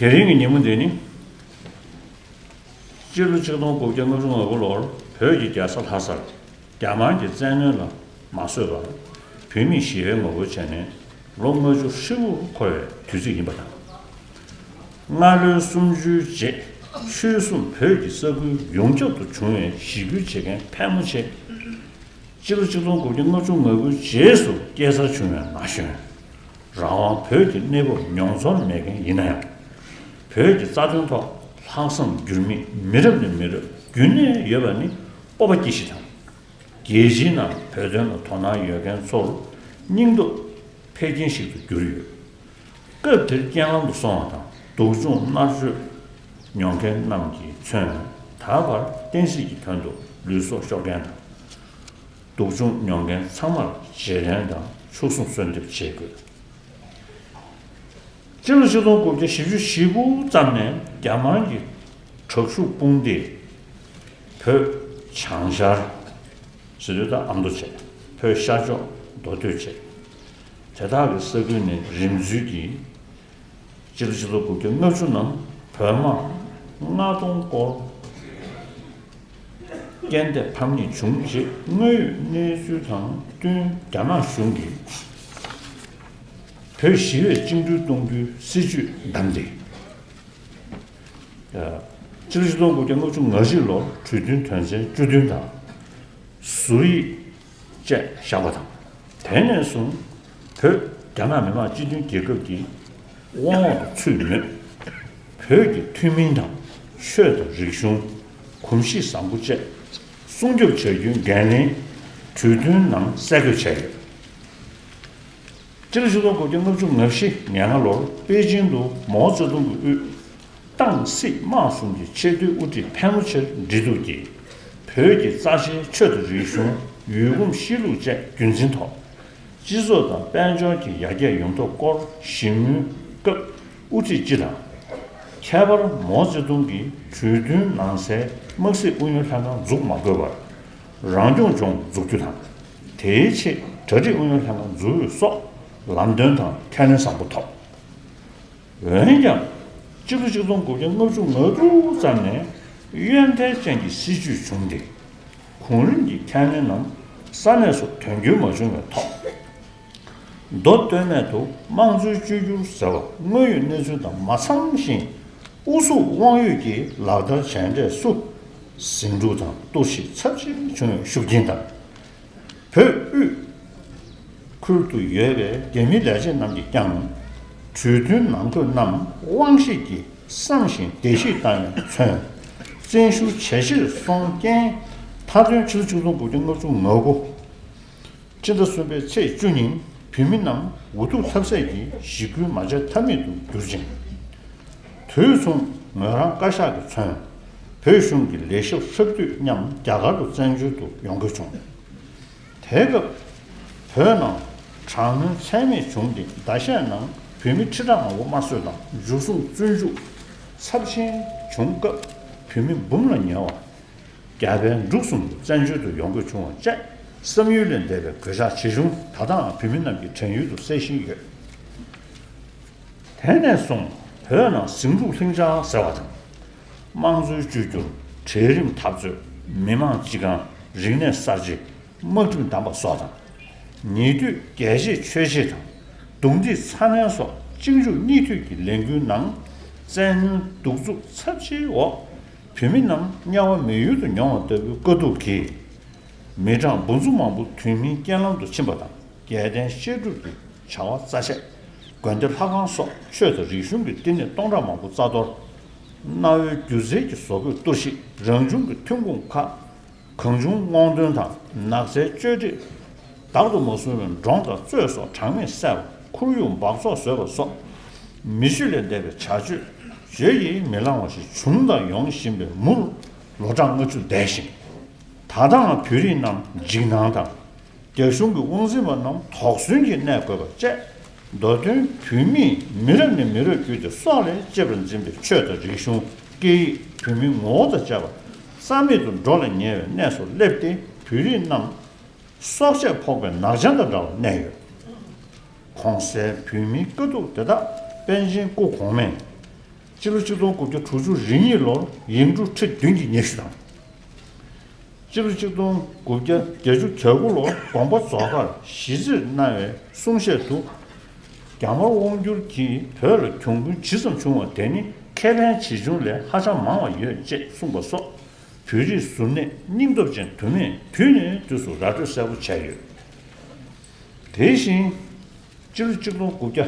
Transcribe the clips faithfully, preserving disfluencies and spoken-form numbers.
དེ་རིང་གི་ཉིན་མོ་འདི་ནི། སྤྱི་ལོ་ཆིག་སྟོང་དགུ་བརྒྱ་ལྔ་བཅུ་ང་དགུ་ལོར་བོད་ཀྱི་རྒྱལ་ས་ལྷ་སར་རྒྱ་དམར་གྱི་བཙན་གནོན་ལ་མ་བཟོད་པར་བོད་མིས་ཞི་བའི་ངོ་རྒོལ་བྱས་ནས་ལོ་ལྔ་བཅུ་ཧྲིལ་པོར་འཁོར་བའི་དུས་ཚིགས་ཡིན་པ་དང་། སྔ་ལོའི་གསུམ་བཅུའི་རྗེས་ཆོལ་གསུམ་བོད་ཀྱི་ས་ཁུལ་ཡོངས་ཁྱབ་ཏུ་བྱུང་བའི་ཞི་རྒོལ་བྱེད་མཁན་ཕལ་མོ་ཆེ། སྤྱི་ལོ་ཆིག་སྟོང་དགུ་བརྒྱ་ལྔ་བཅུ་ང་དགུའི་རྗེས་སུ་སྐྱེས་འཚར་བྱུང་བའི་ན་གཞོན། རང་དབང་བོད་ཀྱི་གནས་བབ་མྱོང་ཚོར་མེད་མཁན་ཡིན་ན་ཡང་། བོད་ཀྱི་རྩ་དོན་ཐོག་ལྷག་བསམ་འགྱུར་མེད་མི་རབས་ནས་མི་རབས་རྒྱུན་གནས་ཡོད་པ་ནི་སྤོབས་པ་སྐྱེ་གཞི་དང་། རྒྱལ་སྤྱིའི་ནང་བོད་དོན་ལ་དོ་སྣང་ཡོད་མཁན་ཚོར་སྙིང་སྟོབས་འཕེལ་རྐྱེན་ཞིག་ཏུ་གྱུར་ཡོད། སྐབས་དེར་རྐྱེན་ལམ་དུ་སོང་བ་དང་སྡུག་སྦྱོང་མནར་གཅོད་མྱོང་མཁན་རྣམས་ཀྱིས་མཚོན། ད་བར་བསྟན་སྲིད་ཀྱི་དོན་དུ་ལུས་སྲོག་ཤོར་མཁན་དང་། སྡུག་སྦྱོང་མྱོང་མཁན་ཚང་མར་བརྗེ་ལེན་དང་མཆོག་ཟུང་གསོལ་འདེབས་བྱེད་དགོས། སྤྱི་ལོ་ཆིག་སྟོང་དགུ་བརྒྱ་བཞི་བཅུ་ཞེ་དགུ་ཙམ་ནས་རྒྱ་དམར་གྱི་དྲག་ཤུགས་དཔུང་སྡེས་བོད་བྱང་ཤར་ཟེར་དུས་ད་ཨ་མདོ་བྱས། བོད་ཤར་ཕྱོགས་མདོ་སྟོད་བྱས། དེ་དག་གི་ས་ཁུལ་ནས་རིམ་འཛུལ་གྱིས་སྤྱི་ལོ་ཆིག་སྟོང་དགུ་བརྒྱ་ལྔ་བཅུ་ནང་བོད་དམག་ལྔ་སྟོང་སྐོར་རྐྱེན་འདས་ཕམ་ཉེས་བྱུང་རྗེས་དངོས་ཡོད་གནས་ཚུལ་དང་བསྟུན་རྒྱ་ནག་གཞུང་གིས་བོད་ཞི་བས་བཅིངས་འགྲོལ་གཏོང་རྒྱུའི་སྲིད་ཇུས་བདམས་ཏེ། སྤྱི་ལོ་ཆིག་སྟོང་དགུ་བརྒྱ་ལྔ་བཅུ་ང་བཞི་ལོར་གྲོས་མཐུན་དོན་ཚན་བཅུ་བདུན་དང་། ཟུར་ཡིག་བཅས་བཞག་པ་དང་། དེ་ནས་བཟུང་བོད་རྒྱ་ནག་མི་དམངས་སྤྱི་མཐུན་རྒྱལ་ཁབ་ཀྱི་དབང་འོག་ཏུ་ཚུད་མོད། བོད་ཀྱི་ཐུན་མིན་དང་ཆོས་དང་རིག་གཞུང་། གོམས་གཤིས་བཟང་པོ་བཅས་སྲུང་སྐྱོབ་བྱ་རྒྱུའི་འགན་ལེན་གྲོས་མཐུན་ནང་གསལ་འགོད་བྱས་ཡོད། སྤྱི་ལོ་ཆིག་སྟོང་དགུ་བརྒྱ་ལྔ་བཅུ་ང་བཞི་ང་ལྔ་ལོར་པེ་ཅིང་དུ་མའོ་ཙེ་ཏུང་གི་དབུས་ཏང་སྲིད་དམག་གསུམ་གྱི་ཆེས་མཐོའི་དབུ་ཁྲིད་ཕལ་མོ་ཆེར་འབྲེལ་གཏུག་གིས་བོད་ཀྱི་རྩ་ཆེའི་ཆོས་དང་རིག་གཞུང་། ཡུལ་གོམས་གཤིས་ལུགས་བཅས་རྒྱུན་འཛིན་ཐོག་སྤྱི་ཚོགས་དང་དཔལ་འབྱོར་གྱི་ཡར་རྒྱས་ཡོང་ཐབས་སྐོར་ཞི་མོལ་སྐབས་དབུ་ཁྲིད་སྤྱི་དང་། ཁྱད་པར་མའོ་ཙེ་ཏུང་གིས་གྲོས་མཐུན་ནང་གསལ་དམག་སྲིད་ཨུ་ཡོན་ལྷན་ཁང་འཛུགས་མ་དགོས་པར་རང་སྐྱོང་ལྗོངས་འཛུགས་རྒྱུ་དང་། དེའི་ཆེད་གྲ་སྒྲིག་ཨུ་ཡོན་ལྷན་ཁང་འཛུགས་ཡོད་སོགས་ལམ་སྟོན་དང་ཁས་ལེན་བཟང་པོ་ཐོབ། འོན་ཀྱང་། སྤྱི་ལོ་ཆིག་སྟོང་དགུ་བརྒྱ་ལྔ་བཅུ་ང་དྲུག་ཙམ་ནས་ཡོན་ཐལ་ཅན་གྱི་སྲིད་བྱུས་བྱུང་སྟེ། གོང་རིམ་གྱི་ཁས་ལེན་རྣམས་ས་གནས་སུ་དོན་འཁྱོལ་མ་བྱུང་བའི་ཐོག་མདོ་སྟོད་སྨད་དུ་དམངས་གཙོའི་བཅོས་བསྒྱུར་ཟེར་བ་དངོས་ཡོད་གནས་ཚུལ་དང་མ་འཚམས་ཤིང་། ཨུ་ཚུགས་དབང་ཡོད་ཀྱིས་ལག་བསྟར་བྱས་འབྲས་སུ། ཟིང་འཁྲུག་དང་གཏོར་བཤིག་ཚབས་ཆེན་བྱུང་བའི་ཤུགས་རྐྱེན་དང་། བོད་དབུས་ཁུལ་དུ་ཡོད་པའི་རྒྱ་མི་ལས་བྱེད་རྣམས་ཀྱིས་ཀྱང་། གྲོས་མཐུན་ནང་འཁོད་རྣམས་དབང་ཤེད་ཀྱིས་བསམ་བཞིན་བརྡལ་བཤིག་བཏང་ཡོད་མཚོན། བཙན་ཤུགས་ཇེ་ཆེར་སོང་རྐྱེན། མཐའ་དོན་ཕྱི་ལོ་ཆིག་སྟོང་དགུ་བརྒྱ་ལྔ་བཅུ་ང་དགུ་ཕྱི་ཟླ་གསུམ་པའི་ཚེས་བཅུ་ཉིན་བོད་མི་རྣམས་འུ་ཐུག་ཐབས་ཟད་ཀྱིས་ཞི་རྒོལ་མ་བྱས་ཐབས་མེད་དུ་གྱུར་ཅིང་། དུས་མཚུངས་ངོས་རང་བཀའ་ཤག་གིས་མཚོན། བོད་གཞུང་གི་ལས་ཞབས་ཧྲག་བསྡུས་མཉམ་རྒྱ་གར་དུ་བཙན་བྱོལ་དུ་ཡོང་དགོས་བྱུང་། དེ་སྐབས་བོད་ནང་དྲག་གནོན་ཚད་མེད་བྱུང་སྟེ་ཟླ་ཤས་ནང་བོད་མི་ཁྲི་ཕྲག་མང་པོ་དམར་གསོད་དང་འཇུ་བཟུང་བཙོན་འཇུག་ཚབས་ཆེན་བྱུང་སྐབས་བོད་མི་འབུམ་ལ་ཉེ་བ། རྒྱ་བལ་འབྲུག་གསུམ་དུ་བཙན་བྱོལ་དུ་ཡོང་དགོས་བྱུང་བ་བཅས་བསམ་ཡུལ་ལས་འདས་པའི་གོད་ཆག་ཇི་བྱུང་ད་ལྟའང་བོད་མི་རྣམས་ཀྱི་དྲན་ཡུལ་དུ་གསལ་བཞིན་ཡོད། དེ་ནས་བཟུང་བོད་ནང་ཟིང་འཁྲུག་ལྷིང་འཇགས་ཟེར་བ་དང་། དམངས་གཙོའི་བཅོས་བསྒྱུར། གྲལ་རིམ་འཐབ་རྩོད། མི་དམངས་སྤྱི་ཁང་། རིག་གནས་གསར་བརྗེ། དམག་ཁྲིམས་བསྡམས་པ་སོགས་དང་། ཉེ་དུས་རྒྱལ་གཅེས་ཆོས་གཅེས་དང་། རྡུང་རྡེག་ཚ་ནན་སོགས་གཅིག་མཇུག་གཉིས་མཐུད་ཀྱི་ལས་འགུལ་ནང་བཙན་གནོན་གདུག་རྩུབ་ཚབས་ཆེའི་འོག་བོད་མི་རྣམས་དམྱལ་བ་མི་ཡུལ་དུ་མྱོང་བ་ལྟ་བུའི་དཀའ་སྡུག་གིས། མི་གྲངས་འབུམ་ཚོ་མང་པོ་དུས་མིན་རྐྱེན་ལམ་དུ་ཕྱིན་པ་དང་། རྒྱལ་བསྟན་བཤད་སྒྲུབ་ཀྱི་བྱ་བ་རྩ་ཆད། དགོན་སྡེ་ལྷ་ཁང་སོགས་ཆོས་དང་རིག་གཞུང་གི་བསྟི་གནས་སྟོང་ཕྲག་མང་པོ་རྩ་གཏོར། གནའ་བོའི་སྒྱུ་རྩལ་གྱི་བཟོ་བཀོད་གཏོར་བཤིག་རང་བྱུང་གི་ཐོན་ཁུངས་ཁག་གང་བྱུང་སྔོག་འདོན་དང་ནགས་ཚལ་གཅོད་འབྲེག་བདག་ཏུ་མ་བཟུང་བའི་འབྲོང་དང་གཙོད་སོགས་གྲངས་མེད་བསད་པ། ཁོར་ཡུག་འབག་བཙོག་བཟོས་པ་སོགས་མི་ཆོས་ལས་འདས་པའི་བྱ་སྤྱོད་བརྗོད་ཀྱིས་མི་ལང་བ་ཞིག་བྱུང་དང་ཡོང་བཞིན་པའི་མུར་ལོ་གྲངས་ལྔ་བཅུ་འདས་ཤིང་། ད་ལྟའང་བོད་རིགས་རྣམས་འཇིགས་སྣང་དང་། རྒྱ་གཞུང་གི་དབང་འཛིན་པ་རྣམས་དོགས་ཟོན་གྱིས་གནས་དགོས་པ་བཅས། མདོ་དོན་བོད་མིས་མི་རབས་ནས་མི་རབས་བརྒྱུད་དེ་སྲོག་ལས་གཅེས་པར་འཛིན་པའི་ཆོས་དང་རིག་གཞུང་། སྐད་ཡིག་བོད་མིའི་ངོ་བོ་དང་བཅས་པ་རྩ་མེད་དུ་འགྲོ་ལ་ཉེ་བའི་གནས་སུ་སླེབས་ཏེ་བོད་རིགས་རྣམས་སྲོག་ཆད་ཕོག་པའི་ནག་ཅན་དང་འདྲ་བར་གནས་ཡོད། གོང་གསལ་བོད་མིའི་དཀའ་སྡུག་དེ་དག་པཎ་ཆེན་སྐུ་གོང་མས། སྤྱི་ལོ་ཆིག་སྟོང་དགུ་བརྒྱ་དྲུག་ཅུ་རེ་གཉིས་ལོར་ཡིག་འབྲུ་ཁྲི་བདུན་གྱི་སྙན་ཞུ་དང་། སྤྱི་ལོ་ཆིག་སྟོང་དགུ་བརྒྱ་བརྒྱད་ཅུ་གྱ་དགུ་ལོར་དགོངས་པ་རྫོགས་ཁར་ཞི་བརྩིས་གནང་བའི་གསུང་བཤད་དུ། རྒྱ་དམར་དབང་བསྒྱུར་གྱིས་བོད་ལ་གྱོང་གུན་ཇི་ཙམ་བྱུང་བ་དེ་ནི་ཁེ་ཕན་ཇི་བྱུང་ལས་ཧ་ཅང་མང་བ་ཡོད་ཅེས་གསུངས་པ་སོགས། བོད་རིགས་གཟུར་གནས་སྙིང་སྟོབས་ཅན་དུ་མས་དུས་ནས་དུས་སུ་ར་སྤྲོད་གསལ་པོ་བྱས་ཡོད། དེ་བཞིན་སྤྱི་ལོ་ཆིག་སྟོང་དགུ་བརྒྱ་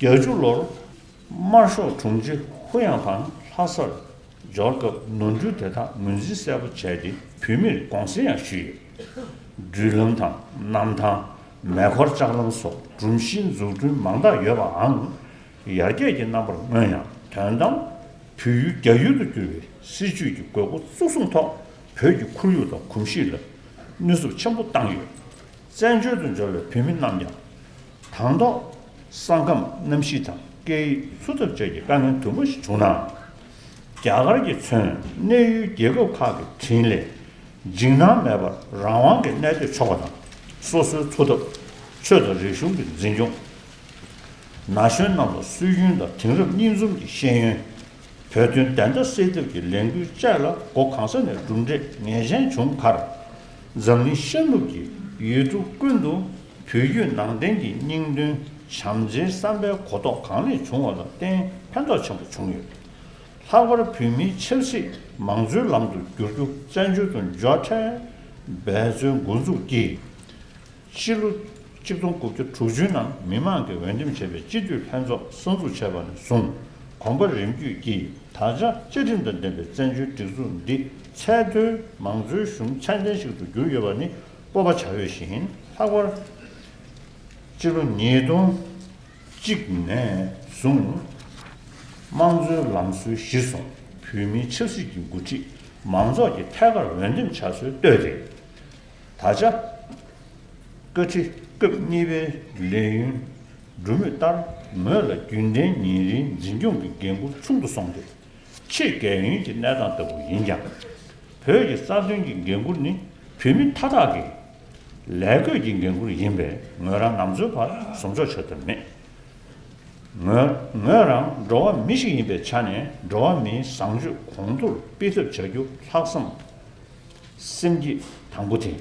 བརྒྱད་ཅུ་ལོར་དམར་ཤོག་དྲུང་ཆེ་ཧུ་ཡང་ཕང་ལྷ་སར་འབྱོར་སྐབས་ནོར་འཁྲུལ་དེ་དག་ངོས་འཛིན་གསལ་པོ་བྱས་ཏེ་བོད་མིར་དགོངས་སེལ་ཡང་ཞུས་ཡོད། འགྲུལ་ལམ་དང་གནམ་ཐང་། མེ་འཁོར་ལྕགས་ལམ་སོགས་སྒྲོམ་གཞིའི་འཛུགས་སྐྲུན་མང་དག་ཡོད་པའང་ཡར་རྒྱས་ཀྱི་རྣམ་པར་མངོན་ཡང་། དོན་དམ་བོད་ཡུལ་རྒྱ་ཡུལ་དུ་བསྒྱུར་བའི་སྲིད་བྱུས་ཀྱི་དགོས་མཁོ་གཙོ་བཟུང་ཐོག་བོད་ཀྱི་ཁོར་ཡུག་དང་གོམས་གཤིས་ལ་གནོད་ཚབས་ཆེན་པོ་བཏང་ཡོད། བཙན་བྱོལ་དུ་འབྱོར་བའི་བོད་མི་རྣམས་ཀྱང་། དང་ཐོག་ས་ཁམས་གནམ་གཤིས་དང་སྐད་ཡིག་འཚོ་ཐབས་བཅས་ཀྱི་དཀའ་ངལ་དུམ་བུ་ཞིག་བྱུང་ནའང་། རྒྱ་གར་གྱིས་མཚོན་གནས་ཡུལ་རྒྱལ་ཁབ་ཁག་གི་དྲིན་ལས། འཇིགས་སྣང་མེད་པར་རང་དབང་གིས་གནས་སྡོད་ཆོག་པ་དང་། སོ་སོའི་འཚོ་ཐབས། ཆོས་དང་རིག་གཞུང་གི་འཛིན་སྐྱོང་། ན་གཞོན་རྣམས་ལ་སྲོལ་རྒྱུན་དང་དེང་རབས་གཉིས་འཛོམས་ཀྱི་ཤེས་ཡོན། བོད་དོན་བདེན་མཐའ་གསལ་ཐབས་ཀྱི་ལས་འགུལ་བཅས་ལ་སྒོ་གང་ས་ནས་གྲུབ་འབྲས་ངེས་ཅན་བྱུང་ཁར། འཛམ་གླིང་ཤར་ནུབ་ཀྱི་ཡུལ་གྲུ་ཀུན་ཏུ་བོད་བརྒྱུད་ནང་བསྟན་གྱི་སྙིང་དོན་བྱམས་བརྩེའི་བསམ་པའི་གོ་རྟོགས་གང་ལེགས་བྱུང་བ་ལ་བརྟེན་ཕན་ཐོགས་ཆེན་པོ་བྱུང་ཡོད། ལྷག་པར་བོད་མིའི་ཆབ་སྲིད་མང་གཙོའི་ལམ་དུ་བསྒྱུར་རྒྱུ་བཙན་བྱོལ་དུ་འབྱོར་འཕྲལ་འབད་བརྩོན་འགོ་འཛུགས་ཀྱིས། སྤྱི་ལོ་ཆིག་སྟོང་དགུ་བརྒྱ་དྲུག་ཅུའི་ནང་མི་མང་གིས་འོས་འདེམས་བྱས་པའི་སྤྱི་འཐུས་ལྷན་ཚོགས་གསར་འཛུགས་བྱས་པ་ནས་བཟུང་གོམ་པ་རིམ་བརྒྱུད་ཀྱིས་ད་ཆ་བཅའ་ཁྲིམས་དང་ལྡན་པའི་བཙན་བྱོལ་སྒྲིག་འཛུགས་འདི་ཚད་མཐོའི་མང་གཙོའི་གཞུང་ཚད་ལྡན་ཞིག་ཏུ་གྱུར་ཡོད་པ་ནི་སྤོབས་པ་བྱ་འོས་ཤིང་། ལྷག་པར་སྤྱི་ལོ་ཉིས་སྟོང་གཅིག་ནས་བཟུང་དམངས་གཙོའི་ལམ་སྲོལ་གཞིར་བཟུང་བོད་མིའི་ཆབ་སྲིད་ཀྱི་འགོ་ཁྲིད་མང་ཚོགས་ཀྱིས་ཐད་ཀར་འོས་འདེམས་བྱ་སྲོལ་བཏོད་དེ། ད་ཆ། བཀའ་ཁྲི་སྐབས་གཉིས་པའི་ལས་ཡུན་འགྲོ་མུས་ལྟར། ངོས་ལ་རྒྱུན་ལྡན་ཉིན་རེའི་འཛིན་སྐྱོང་གི་འགན་འཁུར་ཆུང་དུ་སོང་སྟེ། ཕྱེད་རྒས་ཡོལ་གྱི་གནས་སྟངས་ལྟ་བུ་ཡིན་ཀྱང་། བོད་ཀྱི་རྩ་དོན་གྱི་འགན་འཁུར་ནི་བོད་མི་མཐའ་དག་གི་ལས་བགོས་ཀྱི་འགན་འཁུར་ཡིན་པས། ངོས་རང་ང་ཚོའི་བར་ཟུར་འཇོག་བྱ་ཐབས་མེད། ངོས་ངོས་རང་འགྲོ་བ་མི་ཞིག་ཡིན་པའི་ཆ་ནས། འགྲོ་བ་མིའི་བཟང་སྤྱོད་གོང་མཐོར་སྤེལ་ཐབས་བྱ་རྒྱུ་ལྷག་བསམ་སེམས་བསྐྱེད་དང་པོ་དེ།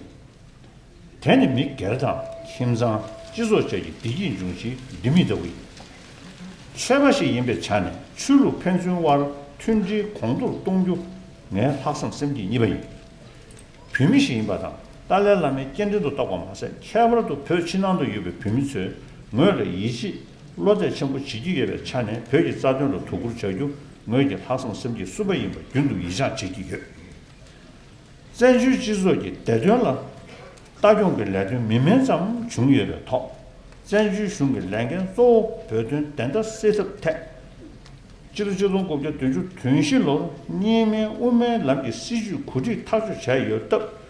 དེ་ནི་མི་སྒེར་དང་ཁྱིམ་ཚང་། སྤྱི་ཚོགས་བཅས་ཀྱི་བདེ་སྐྱིད་འབྱུང་བཞིའི་ལྡེ་མིག་ལྟ་བུ་ཡིན། ཆོས་པ་ཞིག་ཡིན་པའི་ཆ་ནས་ཆོས་ལུགས་ཕན་ཚུན་དབར་མཐུན་སྒྲིལ་གོང་མཐོར་གཏོང་རྒྱུ་ངའི་ལྷག་བསམ་སེམས་བསྐྱེད་གཉིས་པ་ཡིན། བོད་མི་ཞིག་ཡིན་པ་དང་ཏཱ་ལའི་བླ་མའི་སྐྱེ་ཕྲེང་དུ་གཏོགས་པ་མ་ཟད། ཁྱད་པར་དུ་བོད་ཕྱི་ནང་དུ་ཡོད་པའི་བོད་མི་ཚོས་ངོས་ལ་ཡིད་ཆེས་བློ་གཏད་ཆེན་པོ་བྱེད་ཀྱི་ཡོད་པའི་ཆ་ནས། བོད་ཀྱི་རྩ་དོན་ལ་དོ་ཁུར་བྱ་རྒྱུ་ངོས་ཀྱི་ལྷག་བསམ་སེམས་བསྐྱེད་གསུམ་པ་ཡིན་པ་རྒྱུན་དུ་ཡིད་འཆང་བྱེད་ཀྱི་ཡོད། བཙན་བྱོལ་སྤྱི་ཚོགས་ཀྱི་བདེ་དོན་ལ་ལྟ་སྐྱོང་གི་ལས་དོན་མི་དམན་ཙམ་བྱུང་ཡོད་པའི་ཐོག་བཙན་བྱོལ་གཞུང་གི་ལས་འགན་གཙོ་བོ་བོད་དོན་བདེན་མཐའ་གསལ་ཐབས་ཐད། སྤྱི་ལོ་ཆིག་སྟོང་དགུ་བརྒྱ་བདུན་ཅུ་དོན་བཞི་ལོར་གཉིས་སྨན་དབུ་མའི་ལམ་གྱི་སྲིད་བྱུས་གོ་སྒྲིག་ཐག་གཅོད་བྱས་ཡོད་སྟབས།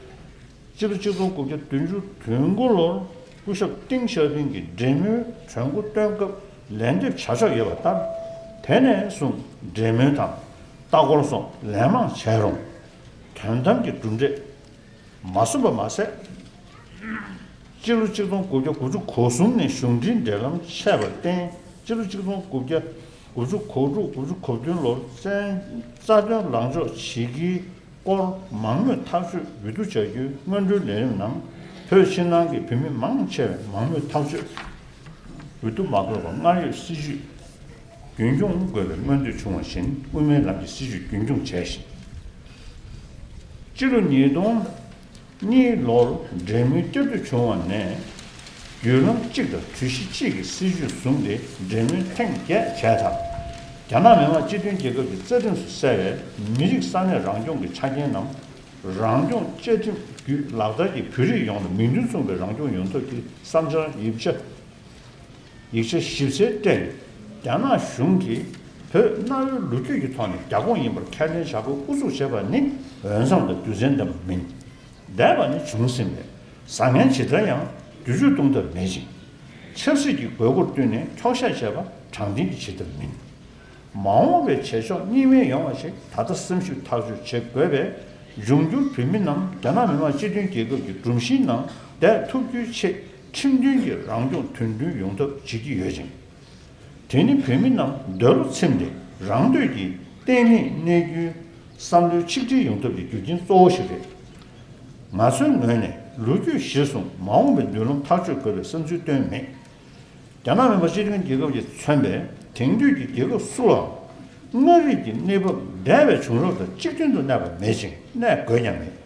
སྤྱི་ལོ་ཆིག་སྟོང་དགུ་བརྒྱ་བདུན་ཅུ་དོན་དགུ་ལོར་སྐུ་ཞབས་ཏིང་ཞའོ་ཕིང་གིས་འབྲེལ་མོལ་གྲོས་འགོ་བཏོན་སྐབས་ལན་འདེབས་བྱ་ཆོག་ཡོད་པ་ལྟར། དེ་ནས་བཟུང་འབྲེལ་མོལ་དང་ལྟ་སྐོར་སོགས་ལན་མང་བྱས་རུང་། དོན་དམ་གྱི་གྲུབ་འབྲས་མ་སོན་པ་མ་ཟད། སྤྱི་ལོ་ཆིག་སྟོང་དགུ་བརྒྱ་དགུ་བཅུ་གོ་གསུམ་ནས་གཞུང་འབྲེལ་འབྲེལ་ལམ་ཆད་པར་བརྟེན། སྤྱི་ལོ་ཆིག་སྟོང་དགུ་བརྒྱ་དགུ་བཅུ་གོ་དྲུག་དགུ་བཅུ་གོ་བདུན་ལོར་བཙན་རྩ་དོན་ལངས་ཕྱོགས་ཇི་དགེའི་སྐོར་མང་མོས་ཐག་གཅོད་འོས་བསྡུ་བྱ་རྒྱུའི་སྔོན་འགྲོའི་ལས་རིམ་ནང་། བོད་ཕྱི་ནང་གི་བོད་མི་མང་ཆེ་བས་མང་མོས་ཐག་གཅོད་འོས་བསྡུ་མ་དགོས་པར་སྔར་ཡོད་སྲིད་བྱུས་རྒྱུན་སྐྱོང་དགོས་པའི་མངོན་འདོད་བྱུང་བ་བཞིན། དབུ་མའི་ལམ་གྱི་སྲིད་བྱུས་རྒྱུན་སྐྱོང་བྱས་ཤིང་། སྤྱི་ལོ་ཉིས་སྟོང་གཉིས་ལོར་འབྲེལ་མོལ་བསྐྱར་ཟློས་བྱུང་བ་ནས། བརྒྱུད་ལམ་གཅིག་དང་གྲོས་གཞི་གཅིག་གི་སྲིད་བྱུས་བཟུང་སྟེ་འབྲེལ་མོལ་ཐེངས་བརྒྱད་བྱས་མཐར། རྒྱ་ནག་མི་དམངས་སྤྱི་མཐུན་རྒྱལ་ཁབ་ཀྱི་རྩ་ཁྲིམས་སུ་གསལ་བའི་མི་རིགས་ས་གནས་རང་སྐྱོང་གི་ཆ་རྐྱེན་ནམ། རང་སྐྱོང་བཅའ་ཁྲིམས་བརྒྱུད་ལག་བསྟར་གྱིས་བོད་རིགས་ཡོངས་ལ་མིང་དོན་མཚུངས་པའི་རང་སྐྱོང་ཡོང་ཐབས་ཀྱི་བསམ་འཆར་ཡིག་ཆ། ཡིག་ཆ་ཞིབ་གསལ་སྤྲད་ཡོད། རྒྱ་ནག་གཞུང་གིས་བོད་གནའ་བོའི་ལོ་རྒྱུས་ཀྱི་ཐོག་ནས་རྒྱ་ཁོངས་ཡིན་པར་ཁས་ལེན་བྱ་དགོས་ཨུ་ཚུགས་བྱེད་པ་ནི་འོས་འཚམ་དང་རྒྱུ་མཚན་ལྡན་པ་མིན། འདས་པ་ནི་བྱུང་ཟིན་པས། བཟང་ངན་ཇི་ལྟར་ཡང་བསྒྱུར་བཅོས་གཏོང་ཐབས་མེད་ཅིང་། ཆབ་སྲིད་ཀྱི་དགོས་མཁོར་བསྟུན་ནས་འཁྱོག་བཤད་བྱས་པ་དྲང་བདེན་གྱི་བྱེད་ཐབས་མིན། མ་འོངས་པའི་བྱེད་ཕྱོགས་གཉིས་སྨན་ཡོང་བ་ཞིག་ད་ལྟ་སེམས་ཤུགས་ཐག་གཅོད་བྱེད་དགོས་པས། འབྱུང་འགྱུར་བོད་མི་རྣམས་རྒྱ་ནག་མི་དམངས་སྤྱི་མཐུན་རྒྱལ་ཁབ་ཀྱི་སྒྲོམ་གཞིའི་ནང་བསྡད་ཐུབ་རྒྱུའི་ཆེད་ཁྲིམས་མཐུན་གྱི་རང་སྐྱོང་དོན་མཐུན་ཡོང་ཐབས་བྱེད་ཀྱི་ཡོད་ཅིང་། དེ་ནི་བོད་མི་རྣམས་འདོད་བློ་ཚིམས་ཏེ་ རང་འདོད་ཀྱིས་གཏན་ནས་གནས་རྒྱུའི་བསམ་བློའི་ཆིག་སྒྲིལ་ཡོང་ཐབས་ཀྱི་རྒྱུ་རྐྱེན་གཙོ་བོ་ཞིག་རེད། ང་ཚོའི་ངོས་ནས་ལོ་རྒྱུས་གཞིར་བཟུང་མ་འོངས་པའི་མདུན་ལམ་ཐག་གཅོད་དགོས་པའི་བསམ་ཚུལ་བཏོན་མེད། རྒྱ་ནག་མིན་པ་སྤྱི་མཐུན་རྒྱལ་ཁབ་ཀྱིས་མཚོན་པའི་དེང་དུས་ཀྱི་རྒྱལ་ཁབ་སུ་ལའང་མངའ་རིས་ཀྱི་གནས་བབ་འདས་པའི་བྱུང་རབས་དང་གཅིག་མཐུན་དུ་གནས་པ་མེད་ཅིང་གནས་དགོས་ཀྱང་མེད།